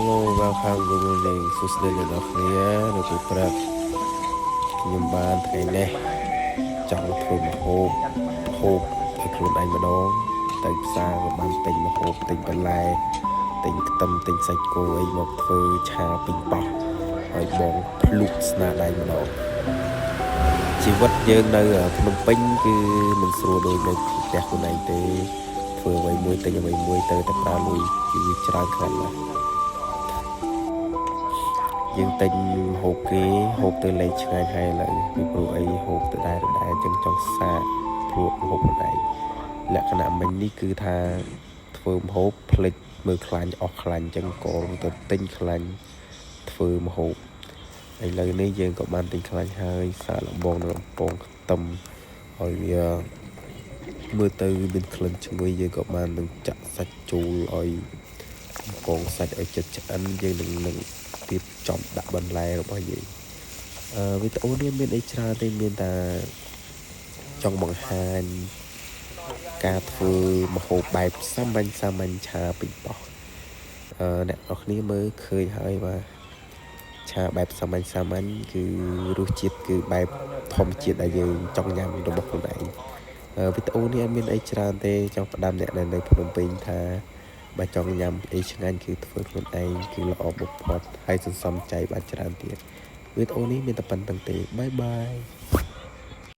Hello, welcome, good morning. សួស្តីអ្នកនរគ្នានៅពេលព្រឹកខ្ញុំបានថ្ងៃនេះចង់ធ្វើម្ហូបហូបឲ្យខ្លួនឯងម្ដងទៅផ្សារក៏បានទិញម្ហូបទិញបន្លែទិញខ្ទឹមទិញសាច់គោអីមកធ្វើឆាប៉េងប៉ោះឲ្យបងភ្លុកស្នាដៃម្ដងជីវិតយើងនៅភ្នំពេញគឺមិនស្រួលដូចនៅផ្ទះខ្លួនឯងទេធ្វើអ្វីមួយទិញអ្វីមួយទៅតែប្រើលុយគឺច្រើនខ្លាំងណាស់ យើងទិញហូបគេហូបទៅលេងឆ្ងាញ់ហើយឥឡូវពីព្រោះអីហូបទៅដែរដែរអញ្ចឹងចង់សាកភ្លក់ម្ហូបខ្លួនឯងលក្ខណៈមិញនេះគឺថាធ្វើម្ហូបភ្លេចមើលខ្លាញ់អស់ខ្លាញ់អញ្ចឹងក៏ទៅទិញខ្លាញ់ធ្វើម្ហូបឥឡូវនេះយើងក៏បានទិញខ្លាញ់ហើយសាកល្បងនៅបំពងខ្ទឹមឲ្យវាមើលទៅមានក្លិនឈ្ងុយយើងក៏បាននឹងចាក់សាច់ចូលឲ្យបំពងសាច់ឲ្យចិត្តឆ្អិនយើងនឹង រៀបចំដាក់បន្លែរបស់យើងអឺវីដេអូនេះមានអីច្រើនទេមានតែចង់បង្ហាញការធ្វើម្ហូបបែបសាមញ្ញសាមញ្ញឆាប៉េងប៉ោះអឺអ្នកនរគ្នាមើលឃើញហើយបាទឆាបែបសាមញ្ញសាមញ្ញគឺរសជាតិគឺបែបធម្មជាតិដែលយើងចង់ញ៉ាំរបស់ខ្លួនឯងអឺវីដេអូនេះអត់មានអីច្រើនទេចង់ផ្ដាំអ្នកដែលនៅភ្នំពេញថាបើចង់ញ៉ាំអីឆ្ងាញ់គឺធ្វើខ្លួនឯងគឺល្អបំផុតហើយសន្សំចៃបានច្រើនទៀតវីដេអូនេះមានតែប៉ុណ្្នឹងទេbye bye.